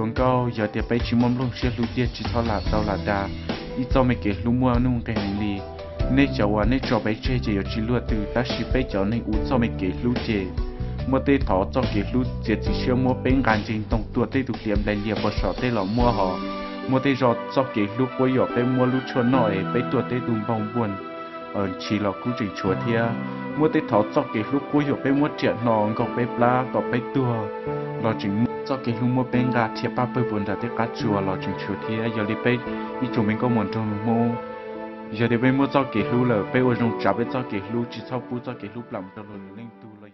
Nkauj, yog tias peb tsis muaj nplooj siab hlub tiag tsis txhob lam tau lam dag. Ib txoj me kev hlub muaj nuj nqis heev li. Nej cov uas nej tso peb tseg ces yuav tsis luag twg, tab sis peb cov neeg ua txoj me kev hlub ces muaj tej thov txoj kev hlub txiav txim siab muab peb nqa ntseg ntoo tuag tej tus hliav nplaig lias pos saum tej los muaj hos. Muaj tej zaug txoj kev hlub quab yuam peb muab lub tshuaj noj es peb tuag tej tus npaug npua ntshis los kuj tseem tshuav thiab. Muaj tej thov txoj kev hlub quab yuam peb muab riam hno nkaug peb plab kom peb tuag los tseem muaj. Txoj kev hlub muab peb nqa rhiab paj pawg puas nram tej qab tsuas los tseem tshuav thiab. Yog li peb ib tsoom me nkauj muam nraug nus Hmoob, yog tias peb muaj txoj kev hlub lawm, peb ua zoo tsav peb txoj kev hlub, tsis txhob pub txoj kev hlub plam rau luag lwm leej tug.